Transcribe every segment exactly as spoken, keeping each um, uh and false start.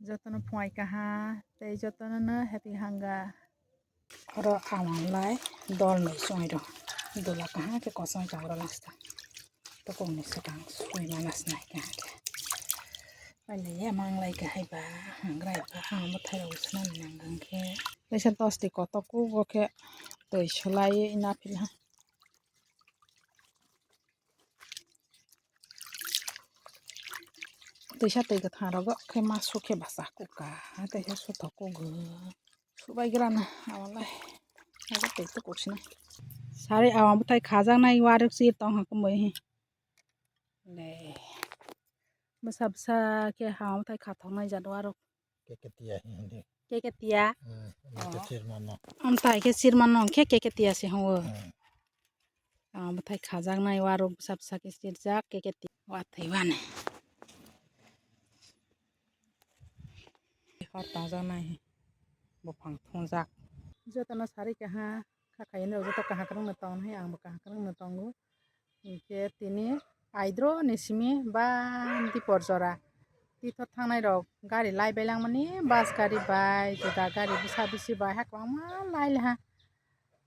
Jotono phungai kaha tei jotono no happy hanga. Oro awanglai dol noi chwng rw dula kaha khe kosong chang rw lasta. Tokong ni swkang sui ma nasnai kaha khe. Pailaiya manglai khe haiba hangrai ba ang bwthai rok swnam nang khe. Kaisa tosti kotor kugo khe twi swlai na philha. Twisa twi kwthang rogo khe ma sukhe basa kuka, tei khe suthok kugo. Subai grana awalai. Abo tei to kuksina. Sari awang bwthai khajaknai waruk sir tong ha kumui. Le. Bwsa bwsa khe ha bwthai khathoknai jat waruk. Keketia hindi. Keketia. Hmm, Oh. Sirmano. Amtai khe sirmano khe keketia se hwngo. Hmm. Awang bwthai khajaknai waruk bwsa bwsa khe sirjak keketia. Wathai bani. Hor tongjaknai buphang thungjak. Jotono sari kaha kha khaini rok joto kaha kwrwngno tong hai, angbo kaha kwrwngno tongo. Hinkhe tini aidro ni simi ba dipor jora tithor thangnai rok gari lai bai langmani, bus gari bai, juda gari bwsa bwsi bai ha kwbangma lai laha.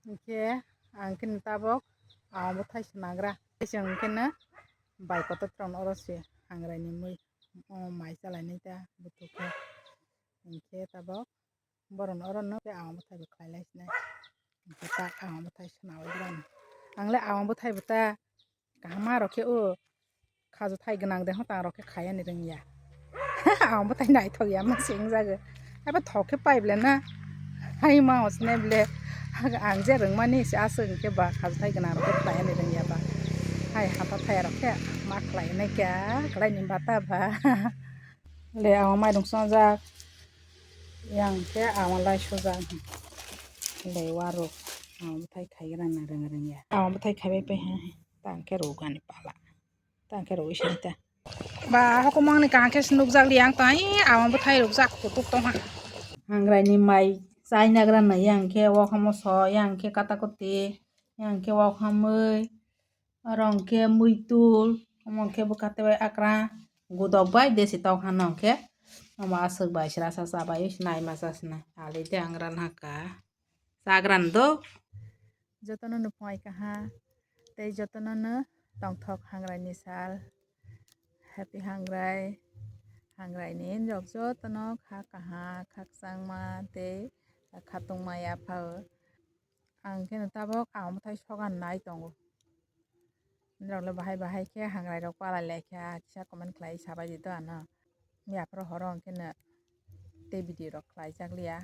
Hinkhe ang khe tabok awang bwthai swnagra. Chwng khe no bai kotor tong oro se hangrai ni mui o mai chalainai ta buthuk khe. Hinkhe tabok borokno oro no tei awang bwthai bo khlai lai sinai. Hinkhe ta awang bwthai swnawui borokno. Ang le awang bwthai bo ta kaham ma rok khe o khajo thai gwnang de hotang rok khe khai ani rwngya. Awang bwthai naithok ya ma se wngjago. Abo thok khe pai ble na. Hai ma o sinai ble. Ang je rwngmani se aswk hinkhe ba khajo thai gwnang rok khe khlai ani rwngya ba. Hai hata thai rok khe ma khlai nai kya khlai ni bata ba. Le awang mairung chongjak. Yang khe awang lai sujak. Le waruk. Awang bwthai khaigra na rwng rwngya. Awang bwthai khaibai pai ha. Tang khe rugani pala. Tang khe rugwi sini ta. Ba hukumang ni kaham khe nukjak li ang tai awang bwthai rukjak kutuk tong ha. Hangrai ni mai chainagra na yang khe wakhamo so yang khe kata kuti yang khe wakhamwi. Oro hwnkhe muitul, omo hwnkhe bwkha tei bai akra gudok bai desi tok hano hwnkhe omo aswk bai srasa chabai se nai masa se nai ali de ang ran haka chagra do. Jotono no phungai kaha tei jotono no tongthok hangrai ni sal. Happy hangrai, hangrai ni rok jotono kha kaha khakchangma tei khatungma yaphao. Ang khe no tabok ang bwthai sogan nai tongo. Norok le bahai bahai khe hangrai rok palai lai kha kisa comment khlai sabai di do ano. Yaphuru horo ang khe no tei video rok khlai jak liya.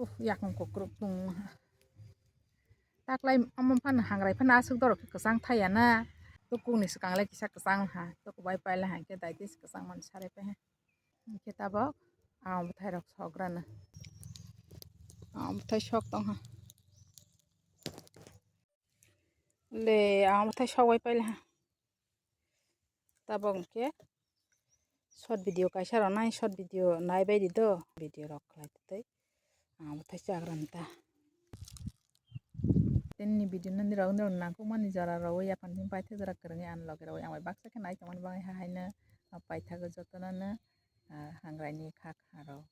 Uh, yakung kukruk tung. Taklai omo phan hangrai phan aswk dorok khe kwchang thai ya na. Tukung ni swkang le kisa kwchang ha. Tuku bai paila ha khe dai tei kwchang man sarai pai ha. Hinkhe tabok ang bwthai rok sok rana. Ang bwthai sok tong ha. Le ang bwthai sok bai paila ha. Tabok hinkhe short video kaisa rwnai, short video nai bai di do. Video rok khlai tei ang bwthai chagra nta. Tini video nani rok nang kuk mani jora rok yaphan tini paithak jora kwrwngwi ang logi rok ang bai baksa khe nai tongmani bagwi hahaino paithago jotono no hangrai ni kha kha rok.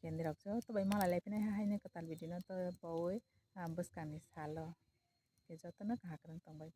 Kendi rok joto bai malai lai phinai hahaino kwtal video no to bawi bwskang ni salo jotono kha kwrwng tong bai.